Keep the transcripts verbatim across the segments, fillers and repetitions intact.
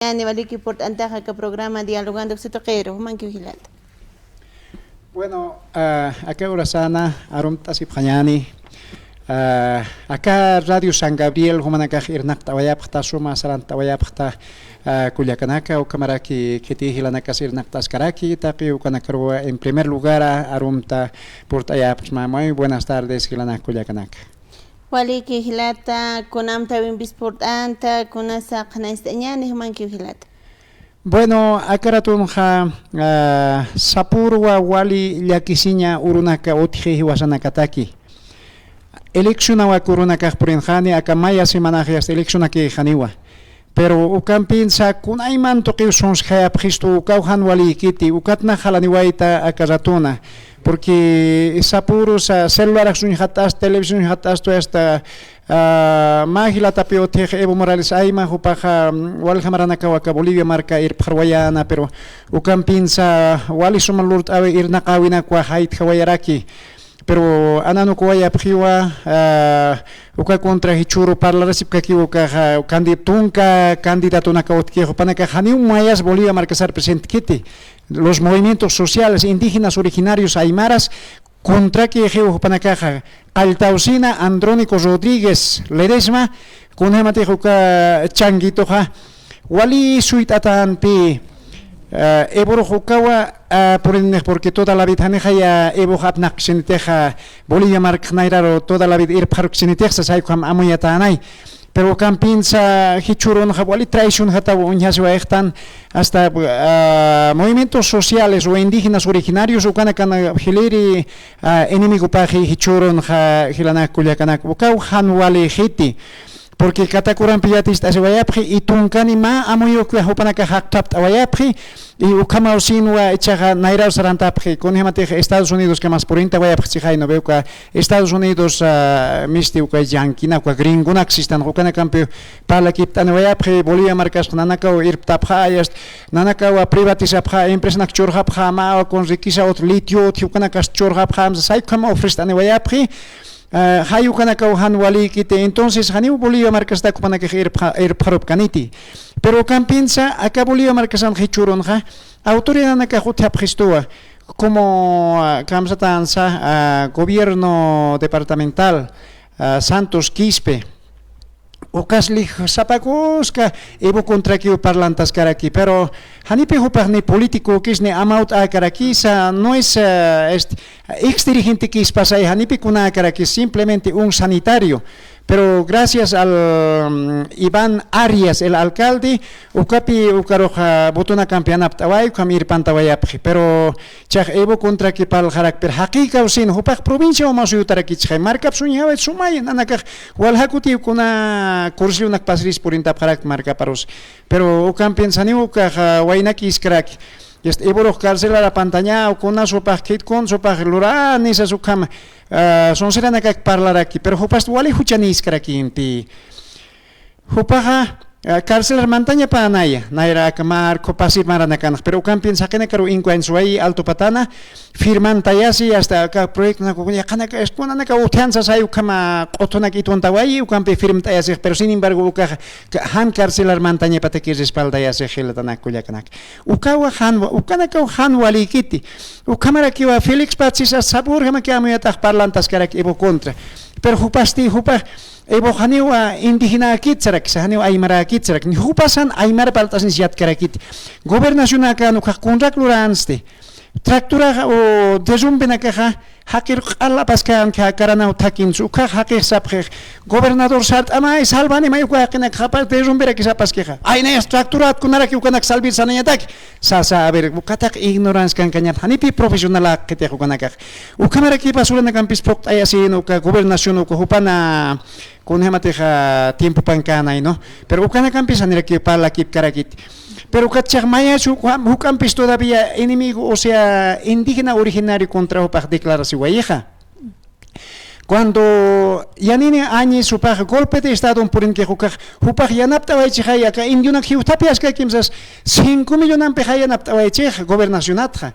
Ñani, waliki purt'antaxa aka programa Dialogando uksa tuqiru, jumankiw jilata. Bueno, ah, aka urasana arumt'asipxañani, ah, aka Radio San Gabriel jumanakax irnaqt'awayapxta, suma sarant'awayapxta, ah, kullakanaka, ukhamaraki khiti jilanakas irnaqt'askaraki, taqi ukanakaruwa en primer lugar arumta purt'ayapxsma. Muy buenas tardes jilanak kullakanaka. Waliki jilata, kunamtawimpis purt'anta, kunasa qhananchist'añani, jumankiw jilata. Bueno, aka ratunxa, ah, sapürwa wali llakisiña urunaka utji jiwasanakataki. Eleccionawak urunakax purinxani, aka maya semanax yasta eleccionakïxaniwa. Pero ukampinsa kunayman tuqiw sunsjayapxistu, ukaw jan walïkiti, ukatnax jalaniwayta aka ratuna. Porque sapürusa celularax uñjat'astu, televisión uñjat'astu, hasta, ah, mä jilatapi utjix Evo Morales Ayma, jupaxa, mm, walja maranakaw aka Bolivia marka irpxarwayäna, pero ukampinsa wali suma lurt'äwi irnaqäwinakwa jaytjawayaraki. Pero ananukuwayapxiwa, ah, uka contra jichhüru parlarasipkakiw ukaxa, kandi-, tunka candidatonaka utjkix, jupanakax janiw mayas Bolivia markasar presentkiti. Los movimientos sociales indígenas originarios aymaras contrakïxiw jupanakaxa, Qalltawsina, Andrónico Rodríguez Ledesma, kunjämatix uka changuitoxa, wali suyt'atänpi, ah, Evorux ukawa, ah, purinix, porque toda la vida janixaya Evox apnaqkchinitixa, Bolivia markax nayraru toda la vida irpxarukchinitix sasa, jay ukham amuyatänay. Pero ukampinsa jichhürunxa wali traicionjataw uñjasiwayxtan, hasta, ah, movimientos sociales o indígenas originarios ukanakan jiliri, ah, enemigopaxi jichhürunxa jilanak kullakanak, ukaw jan walïxiti. Porque katakurampi yatist'asiwayapxi, y tunkani mä amuyukiwa jupanakax jakthapt'awayapxi, y ukhamaw sinwa ichaxa nayraw sarantapxi, kunjämatix Estados Unidoskamas purintawayapxi, chixay, ¿no ve? Uka Estados Unidos, ah, misti uka yankina, uka gringonak sistan, ukanakampi parlakipt'aniwayapxi, Bolivia markasxa nanakaw irptapxä, yast, nanakaw privatizapxä, empresanak churxapxä, mä con riqueza, ot litio, ot ukanakas churxapxä, sasa, jay ukham ofrest'aniwayapxi, ah, jay ukanakaw jan walïkiti. Entonces, janiw Bolivia markastak jupanakax irpxa-, irpxarupkaniti. Pero ukampinsa, aka Bolivia markasan jichhürunxa, autoridadanakax utjapxistuwa, como, ah, kamsatänsa, ah, gobierno departamental, ah, Santos Quispe, ukas lij sapa kuska Evo contrakiw parlantaskaraki, pero janipi jupax ni políticokis ni amawt'äkarakisa, no es, eh, este, ex dirigentekispasay, janipi kunäkarakis, simplemente un sanitario. Pero gracias al, mm, Iván Arias, el alcalde, ukapi ukaruxa votonakampi yanapt'away, ukham irpantawayapxi. Pero chax Evo contraki parlxarakpir jaqïkaw sin, jupax provincia umas yutarakichixay, markap suñjaway sumay, nanakax walja kutiw kuna kursillunak pasris purintapxarak markaparus. Pero ukampinsa janiw ukax, ah, waynakïskaraki. Yast, Evorux carcelar apantañaw, kunas jupax khit kun jupax lurani sas ukham, ah, sonseranakak parlaraki. Pero jupast wali juchanïskarakïnti. Jupaxa, ah, carcelar mantañapänaya, nayra aka marco pasir maranakanx, pero ukampin saqinakaru incuenswayi Alto Patana, firmantayasi, hasta aka proyectonak, yaqhanaka, kunanaka utjan sasay ukhama q'utunak it'untawayi, ukampi firmt'ayasix, pero sin embargo, ukaxa, ka-, jan carcelar mantañapataki respaldayasix, jilatanak kullakanak. Ukawa jan wa-, ukanakaw jan walïkiti, ukhamarakiwa Félix Patsis sapürjamaki amuyatax parlantaskaraki Evo contra. Pero jupasti, jupax, Evox janiw, ah, indígenäkit sarakisa, janiw aymaräkit sarak. Ni jupasan aymara parlt'asinis yatkarakit. Gobernacionakan ukax kunrak luransti. Tractoraxa o derrumbenakaxa, jaqir q'al apaskänki, karanaw thakinsu, ukax jaqix sapxix. Gobernador, sart'amay, salvani, may uka jaqinakxapas derrumberakis apaskixa. Ay, nayas tractorat kunaraki ukanak salvir sanañataki. Sasa, a ver, ukataq ignorancia kankañap, janipi profesionalakitix ukanakax. Ukhamarakipas uranakampis phuqt'ayasïn uka gobernación uka jupana, kunjämatix, ah, tiempopankänay, ¿no? Pero ukanakampis janirakiw parlakipkarakiti. Pero ukat chax mayas juk'am-, juk'ampis todavía enemigo, o sea, indígena originario contra jupax declarasiwayixa. Cuando Yanini Áñez jupax golpe de estado purinkix ukax, jupax yanapt'awaychixay aka indionak jiwthapi askakimsas cinco millonampixa yanapt'awaychix gobernacionatxa.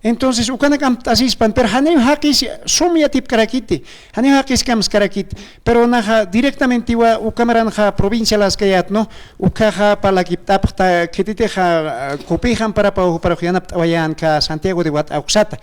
Entonces, ukanak amt'asispan, pero janiw jaqis sum yatipkarakiti, janiw jaqis kamskarakiti, pero naxa directamentiwa uka maranxa provincialaskayät, ¿no? Ukaxa parlakipt'apxta khititixa, ah, Kupi Jamparapaw juparux yanapt'awayän ka Santiago de Wat'awksata.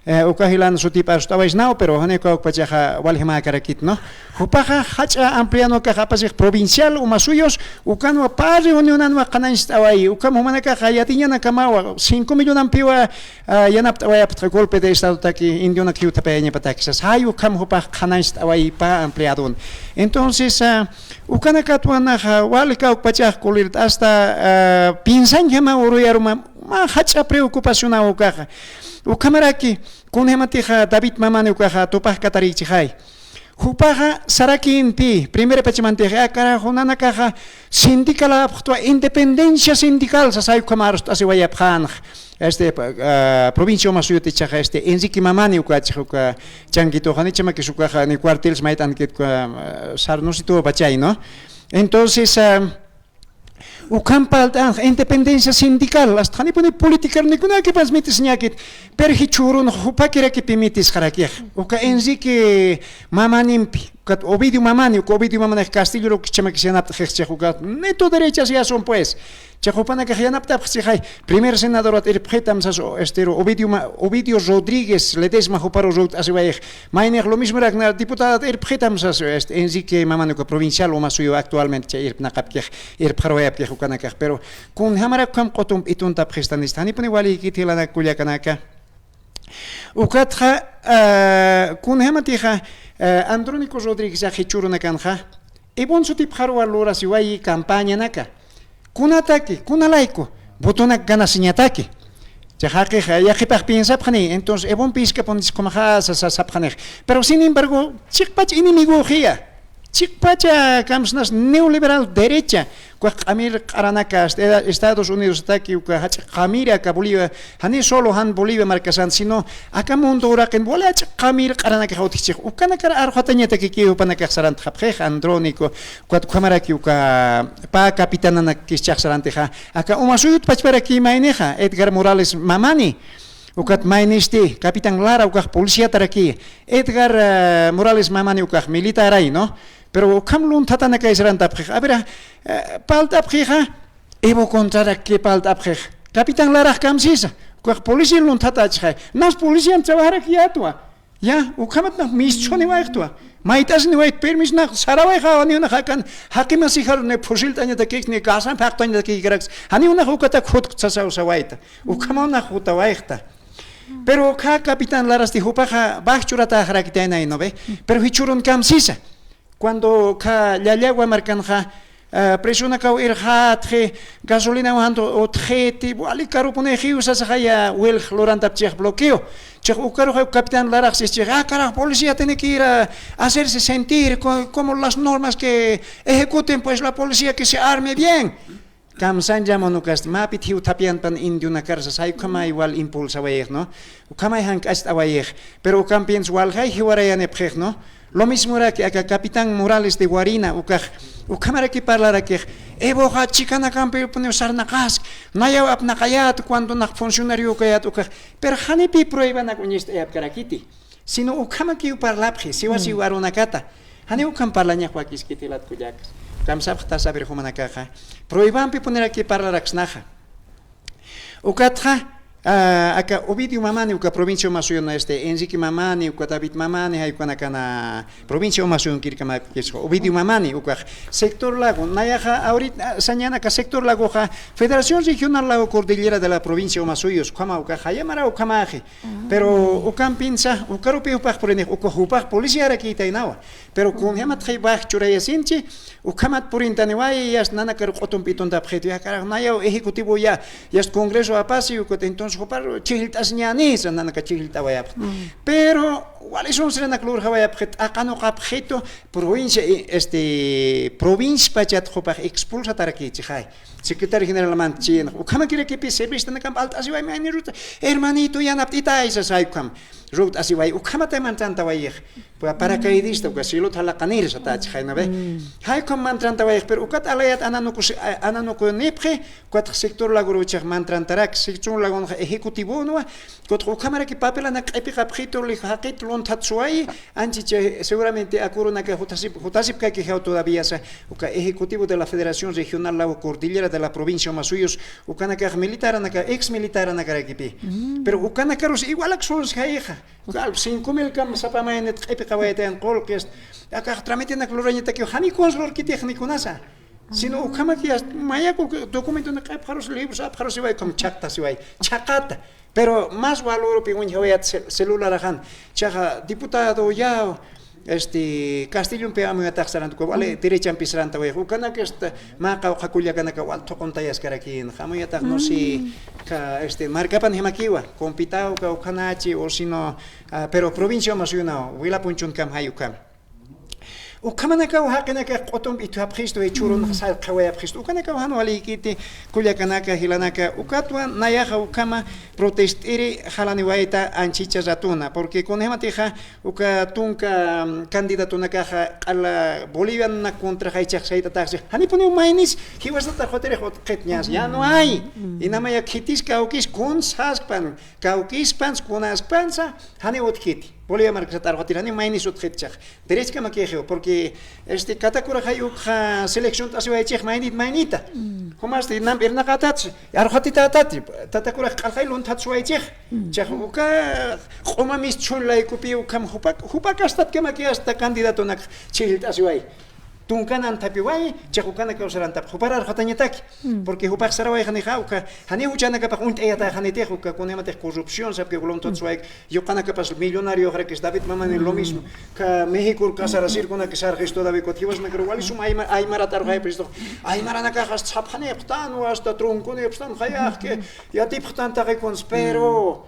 Eh, uka jilan sutip arst'awaysnaw, pero janiw kawkpachaxa waljimäkarakiti, ¿no? Jupaxa jach'a amplianwa kax apasix provincial Omasuyos, ukanwa pä reunionanwa qhanañcht'awayi, ukham jumanakaxa yatiñanakamawa, cinco millonampiwa, ah, yanapt'awayapxta golpe de estadotaki, indionak jiwthapayañapataki sas. Jay ukham jupax qhanañcht'awayi pä ampliadon. Entonces, ah, ukanakatwa naxa wali kawkpachax kulirt'asta, ah, piensañjama uruyaruma, mä jach'a preocupacionaw ukaxa. Ukhamaraki, kunjamatixa David Mamani ukaxa tupaxkatarïchixay. Jupaxa sarakïnti, primera pachamantix, a carajo, nanakaxa sindicaläpxtwa, independencia sindical sasay ukham arst'asiwayapxänx. Este, ah, provincia Omasuyot ichhaxa, este, Enrique Mamani ukachix uka chankitu, janichamakis ukaxa ni cuarteles mayt'ankit uka, ah, sar, no sé, tuwa pachay, ¿no? Entonces, ah, Ukham parlt'anx independencia sindical, hasta janipuni politicar nikunakipans mitisiñakit, pero jichhürun jupakirakipi mitisxarakix. Uka Enrique Mamanimpi, ukat Ovidio Mamani, uka Ovidio Mamanix Castillo Roque chhamakis yanapt'xixchix, ukat neto derechas ya son, pues. Chix jupanakax yanapt'apxchixay, primer senadorat irpxitam sas, o, este, Ovidio Ma-, Ovidio Rodríguez Ledesma juparu ruwt'asiwayix. Maynix lo mismorak na diputadat irpxitam sas, este, Enrique Mamani uka provincial Omasuyu actualmente chay irpnaqapkix. Irpxarawayapkix ukanakax, pero kunjamarak ukham q'utump ituntapxista nista, janipuni walïkit jilanak kullakanaka. Ukatxa, ah, kunjamatixa, ah, Andrónico Rodríguez jichhürunakanxa, Ivonne sutipxaruwa lurasiwayi campañanaka. Kunataki, kunalayku, votonak ganasiñataki. Chay jaqix, yaqipax piensapxani, entonces, Ivonne piskapun diskhumaxa, sa-, sa-, sapxanix. Pero, sin embargo, chiqpach enemigoxiya. Chiqpacha kamsnas neoliberal derecha, ukax q'amir q'aranaka, este, Estados Unidostaki, uka jach'a q'amir aka Bolivia, jani solo jan Bolivia markasan, sino aka mundo uraqin, wali jach'a q'amir q'aranakax utjchix, ukanakar arxatañataki, jupanakax sarantxapxix, Andrónico, ukat ukhamaraki uka pä capitananakis chhax sarantixa, aka Omasuyut pachparaki maynixa, Edgar Morales Mamani, ukat maynisti, Capitán Lara, ukax policiataraki, Edgar, eh, Morales Mamani, ukax militaray, ¿no? Pero ukham lunthatanakay sarantapxix. A ver, eh, parlt'apxixa, Evo contrarak parlt'apxix. Capitán Larax kamsisa, ukax policía lunthatachixay. Nas polician trabajarakiyätwa. Ya, ukhamat nax mischhuniwayxtwa. Mayt'asniwayt permiso nax sarawayxa, janiw nax akan, jaqi masijar ni phusilt'añatakix, ni casan phaqtañatakïkaraks. Janiw nax ukatak jutkt sasaw sawayta. Ukhamaw nax jutawayxta. Pero uka Capitán Larasti jupaxa baj churatäxarakitayna, ¿no ve? Pero jichhürun kamsisa. Cuando uka Llallawa markanxa, ah, presionakaw irxatxi, gasolinaw jan utjxiti, wali karupuni jiwsasaxaya, wilx lurantapchix bloqueo. Chix ukaruxa Capitán Larax sischix, ah, carajo, policía tiene que ir a hacerse sentir, co-, como las normas que ejecuten, pues, la policía que se arme bien. Kamsañjamun ukasti, mä pit jiwthapiyanpan indionakar sas, jay ukhama igual impulsawayix, ¿no? Ukhamay jank'acht'awayix. Pero ukampins walja jiwarayanipxix, ¿no? Lo mismoraki aka Capitán Morales de Guarina, ukax, ukhamaraki parlarakix, Evoxa chikanakampipuniw sarnaqaski, nayaw apnaqayät, cuando nax funcionariokayät ukax, pero janipï pruebanak uñist'ayapkarakiti. Sino ukhamakiw parlapxi, siwasiw arunakata. Janiw ukham parlañax wakiskiti jilat kullakas. Kamsapxta saber jumanakaxa. Pruebampipuniraki parlaraksnaxa. Ukatxa, ah, aka Ovidio Mamani, uka provincia Omasuyuna, este, Enrique Mamani, uka David Mamani, jay ukanakana provincia Omasuyun kirkamakisxa. Ovidio Mamani, ukax sector lago, nayaxa ahorita, ah, sañanaka sector lagoxa, Federación Regional Lago Cordillera de la provincia Omasuyus, ukhama ukax, jayamara ukhamaxi. Pero ukampinsa, ukarupi jupax purinix, uka jupax policiarakïtaynawa. Pero kunjamatxay baj churayasinchi, ukhamat purintaniway, yast nanakar q'utump ituntapxitu, ya carajo, nayaw ejecutivo ya, yast congreso apasi, ukat entonces jupar chhijllt'asiñänisa, nanaka chhijllt'awayapxi. Pero wali sunsiranak lurjawayapxi, t'aqanuqapxitu, provincia, este, provincia pachat jupax expulsatarakïchixay. Secretario generalmanta chhiyinax, ukhamakirakipi servistanakamp alt'asiway, mayni ruta, hermanito, yanapt'itay sasay ukham. Ruwt'asiway, ukhamatay mantrantawayix. Pa-, paracaidista, uka cielot jalaqanir satachixay, ¿no ve? Jay ukham mantrantawayix, pero ukat alayat ananuku si-, a-, ananukunipxi, ukatx sector lagoruchix mantrantarak, sector lagonxa ejecutivonwa, kutxa ukhamaraki papelanak q'ipiqapxitu, lij jaqit lunthat suwayi, anchicha seguramente akurunaka jutasip, jutasipkakixaw todavía sa, uka ejecutivo de la Federación Regional Lago Cordillera de la provincia Omasuyos, ukanakax militaranaka, ex militaranakarakipi. Pero ukanakarus igualak sunsjayixa. Uka cinco mil kam sapa maynit q'ipiqawayatayan qullqi, akax tramitenak lurañatakiw, jani kuns lurkitix ni kunasa. Sino ukhamaki hasta mayaku documentonak q'ipxarus, libros apxarus iway, ukham chhaqtasiway. Chhaqata. Pero más valorpi uñjawayat ce-, celularaxan. Chaxa diputado ya, este, Castillompi amuyatax sarantaku, wali derechampi sarantawayxa. Ukanak, este, mä qawqha kullakanaka wal thuquntayaskarakïnxa. Amuyatax, no sé, ka, este, markapan jimakiwa, Compitawka, ukhanachi, o sino, ah, pero provincia Omasuyunaw, Wila punchunkamjay ukham. Ukhamanakaw jaqinakax q'utump ithwapxistu, jichhürun sarqhawayapxistu. Ukanakaw jan walïkiti, kullakanaka, jilanaka, ukatwa nayaxa ukhama protest'iri jalaniwayta anchicha ratuna, porque kunjamatixa uka tunka, mm, candidatonakaxa q'ala Bolivianuna contraxay chhaqsaytataxchi, janipuniw maynis, jiwasnat arxatirix utjkit ñas, ya no hay. Inamaya khitis kawkis kun saskpan, kawkispan, kunaskpansa, janiw utjkiti. Bolivia markasat arxatir, janiw maynis utjkit chax. Derechkamakixiw, porque, este, Catacuraxay ukxa selecciont'asiwaychix maynit maynita. Jumasti namp irnaqatatsi, arxatitätati, Catacurax q'alxay lunthat suwaychix. Chax uka q'uma mischhun laykupi ukham jupa, jupa castatkamakiw hasta candidatonak chhijllt'asiway. Tunkan anthapiway, chax ukanakaw sarantap, jupar arxatañataki. Porque jupax sarawayxanixa, uka, janiw juchanakapax uñt'ayataxanitix, uka, kunjämatix corrupción, sapkiw lunthat suwayki, yuqanakapas millonarioxarakis, David Mamani lo mismo. Ka Mexicor casarasirkunakis sarxis todavía, kut jiwasnakar wali sum ayma-, aymarat arxayapxistu. Aymaranakax hasta sapxanipxtan, hasta trunkunipxtan, jayaxki, yatipxtan taqi kuns, pero,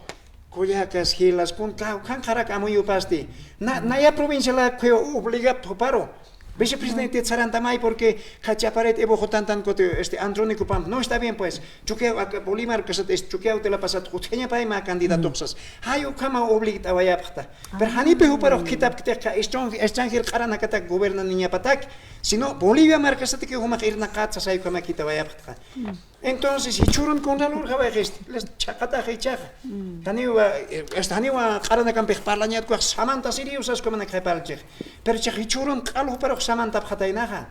kullakas, jilas, kun, ka, kawkhanxarak amuyupasti. Na, naya provincialak khuyu obligap juparu. Vicepresidente sarantamay, porque khachaparit Evo Jotantan kuti, este, Andrónico Pam. No, está bien, pues. Chukiyaw, aka Bolívar kasat, este, Chukiyaw te la pasat, jutjañapay mä candidatoxsas. Jay ukhama obligt'awayapxta. Pero janipi juparu khitapkitixa, extran-, extranjer q'aranakatak gobernaniñapatak, sino Bolivia markasataki jumax irnaqat sasay ukhama khitawayapxta. Entonces, jichhürun kunsa lurjawayxisti, les chhaqatax jichhaxa. Janiwa, eh, hasta janiwa q'aranakampix parlañat ukax samantasiriw sas ukhamanakxay parlchix. Pero chax jichhürun q'al juparux samantapxataynaxa.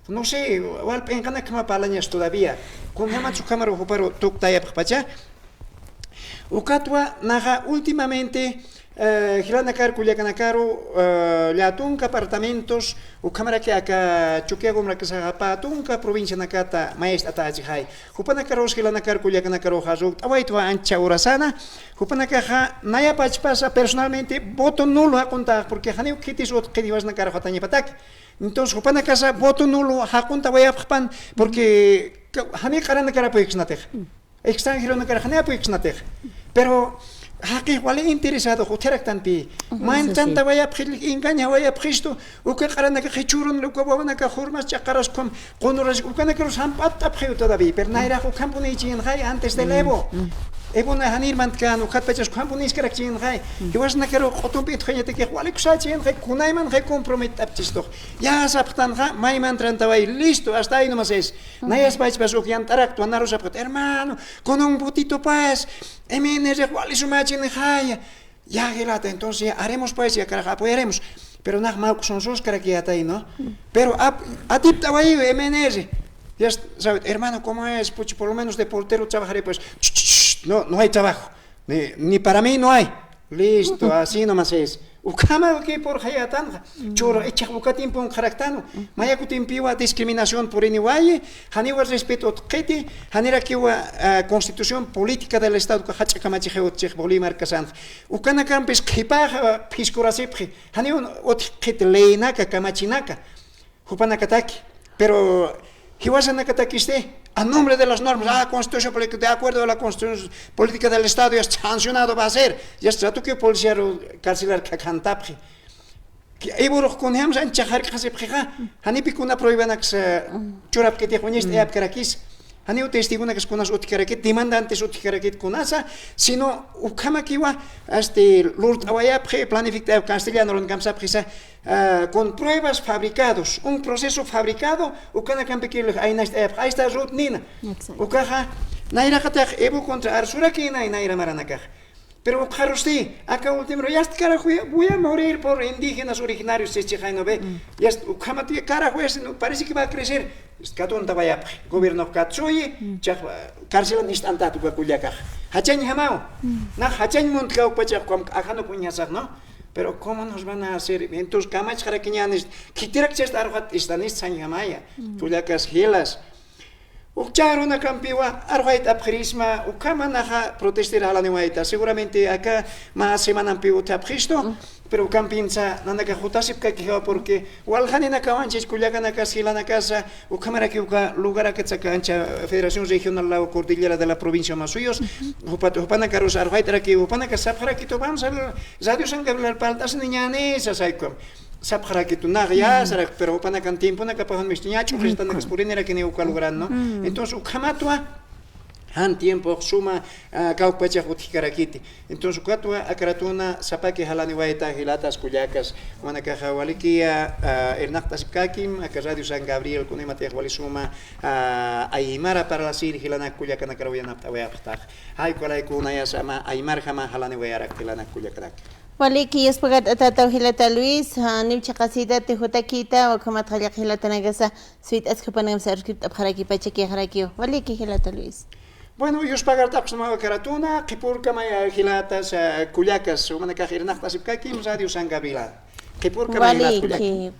No sé, wal p'inqanakjama parlañas todavía. Kunjämatsa ukhamaru juparu tuktayapxpacha. Ukatwa naxa últimamente, eh, jilanakar kullakanakaru, eh, llätunka apartamentos, ukhamaraki aka Chukiyaw markasaxa pä tunka provincianakata mayacht'atächixay. Jupanakarus jilanakar kullakanakaruxa rukt'awaytwa ancha urasana, jupanakaxa naya pachpasa personalmente voto nulo jaquntax, porque janiw khitis utjkit jiwasnakar arxatañapatak. Entonces, jupanakasa voto nulo jaquntawayapaxpan, porque ka-, jani q'aranakar apuykisnatix. Extranjeronakar jani apuykisnatix. Pero, jaqix wali interesado, utjaraktanpi. Ujú. Mayn tantawayapxi, engañawayapxistu, uka q'aranakax jichhürun, uka wawanakax jurmas ch'aqaras ukham, qunuras, ukanakarus jamp'att'apxiw todavía, pero nayrax ukhampunïchïnxay antes del Evo. Evona janir mantkän, ukatpachas ukhampunïskarakchïnxay. Jiwasnakaru q'utumpi itxañatakix, wali kusächïnxay, kunaymanxay compromett'apchistux. Ya sapxtanxa, mayman tantaway, listo, hasta ahí nomás es. Nayas pachpas uk yant'araktwa, naru sapxit, hermano, con un votito pues, M N R wali sumächinxaya. Ya, jilata, entonces ya haremos pues, ya carajo, apoyaremos. Pero nax mä uksunsuskarakiyatay, ¿no? Pero ap-, atipt'awayiw M N R. Ya s-, sabe, hermano, ¿cómo es? Puchi, por lo menos de portero trabajaré, pues. Ch, ch, ch, no, no hay trabajo. Ni, ni para mí no hay. Listo, así nomás es. Ukhama uki purxayatanxa. Churu, ichax uka tiempo uñjaraktanu. Maya kutimpiwa discriminación puriniwayi, janiwa respeto utjkiti, janirakiwa, ah, constitución política del Estado ka jach'a kamachixa utjchix Bolívar kasanxa. Ukanakampis qhipaxa, ah, phiskurasipxi, janiw utjkiti leynaka, kamachinaka. Jupanakataki. Pero jiwasanakatakisti, a nombre de las normas, ah, constitución política, de acuerdo a la constitución política del Estado, ya está sancionado va a ser. Ya está, tuki policía ru-, carcelar khakhantapxi. Ki-, iburux kunjams ancha jark'asipxixa, janipi kuna pruebanaksa churapkitix uñacht'ayapkarakis. Janiw testigonakas kunas utjkarakit, demandantes utjkarakit kunasa, sino ukhamakiwa, este, lurt'awayapxi, planifict'ayap castellano runkamsapxisa, ah, con pruebas fabricados, un proceso fabricado, ukanakampikir aynacht'ayapxa, ahí está Ruth Nina. Exacto. Ukaxa, Nayraqatax Evo contra Arsuraki nay, nayra maranakax. Pero ukxarusti, aka último, ya está, carajo, voy a morir por indígenas originarios, si chixayno ve. Ya está, ukhamati, carajo, este no, parece que va a crecer. Katunta vayapxi, gobierno katsuyi, chax, carcela nist'antat uka kullakax. Jachañ jamaw. Nax jachañ munt kawkpachax, ajano puñasax, ¿no? Pero ¿cómo nos van a hacer? Entonces, kamachxarakiñänis, khitirak chast arxat istanis sañ jamaya. Kullakas jilas. Ukcha arunakampiwa arxayt'apxirisma, ukhama naxa protestir jalaniwayta. Seguramente aka mä semanampiw uthapxistu, pero ukampinsa nanakax jutasipkakiwa porque waljaninakawanchis kullakanakasa jilanakasa, ukhamaraki uka lugarakatsa ancha Federación Regional Lago Cordillera de la Provincia Omasuyos, jupat, jupanakarus arxayt'araki, jupanakas sapxarakitu, vamos al Radio San Gabriel, palt'asiniñäni sasaykum. Sapxarakitu, nax ya sarak, pero jupanakan tiemponakapaxan misti ñach'u fiestanakas purinirakini uka lugaran, ¿no? Entonces, ukhamatwa jan tiempox suma, ah, kawkpachax utjkarakiti. Entonces, ukatwa aka ratuna sapaki jalaniwayta jilatas kullakas, jumanakaxa walikiya, ah, irnaqt'asipkakim, aka Radio San Gabriel, kunaymatixa wali suma, ah, aymara parlasir jilanak kullakanakar uyanapt'awayapxtax. Jay ukalayku nayasa mä aymarjama jalaniwayarak jilanak kullakanak. Waliki, yuspagart'atätaw jilata Luis, janiw chiqasïtati jutakïta, ukhamat jallaq jilatanakasa, suyt'aski jupanakampis aruskipt'apxaraki, pachakixarakiw. Waliki jilata Luis. Bueno, yuspagart'apxsma aka ratuna, qhipürkamaya jilatas, kullakas, jumanakax irnaqt'asipkakim Radio San Gabriela. Qhipürkamaya jilat kullakas. Waliki.